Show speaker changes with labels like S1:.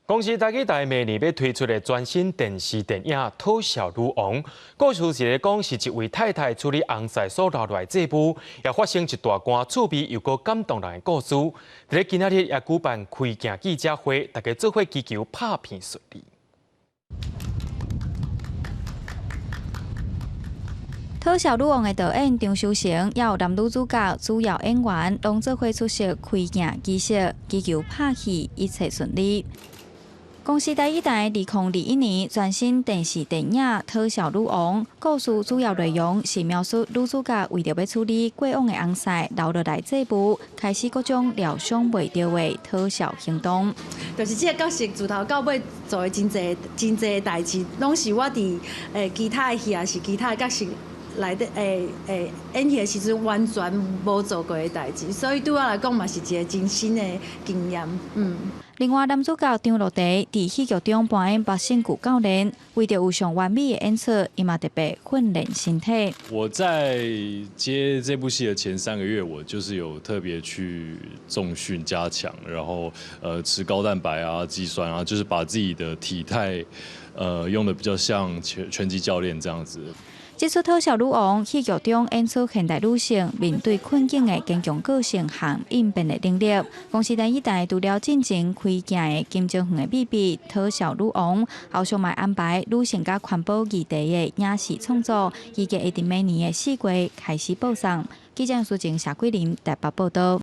S1: 公視台語台明年欲推出的全新電視電影《討笑女王》，故事是咧講是一位太太處理翁婿所留落來債務，也發生一大段趣味又閣感動人的故事。佇咧今仔日也舉辦開鏡記者會，大家做伙祈求拍片順利。
S2: 討笑女王的導演張修成，也有男女主角、主要演員，攏做伙出席開鏡儀式，祈求拍戲一切順利。公視台語台2021年全新電視電影《討笑女王》，故事主要內容是描述女主角為著欲處理過往的翁婿留落來債務，開始各種料想袂著的討笑行動。
S3: 就是這個角色自頭到尾做的真濟真濟代誌，攏是我佇其他的戲抑是其他的角色內底演戲的時陣完全無做過的代誌，所以對我來講嘛是一個真新的經驗。
S2: 另外，男主角張樂迪佇戲劇中扮演巴聖舊教練，為著有上完美的演出，伊嘛特別訓練身體。
S4: 我在接這部戲的前3個月，我就是有特別去重訓加強，然後吃高蛋白啊、肌酸啊，就是把自己的體態用得比較像拳擊教練這樣子。
S2: 這齣討笑女王戲劇中演出現代女性面對困境的堅強個性和應變的能力。公視台語台除了進前開鏡的金鐘園的秘密討笑女王，後續嘛安排女性佮環保議題的影視創作，預計會佇明年的4月開始播送。記者蘇靜、謝桂林台北報道。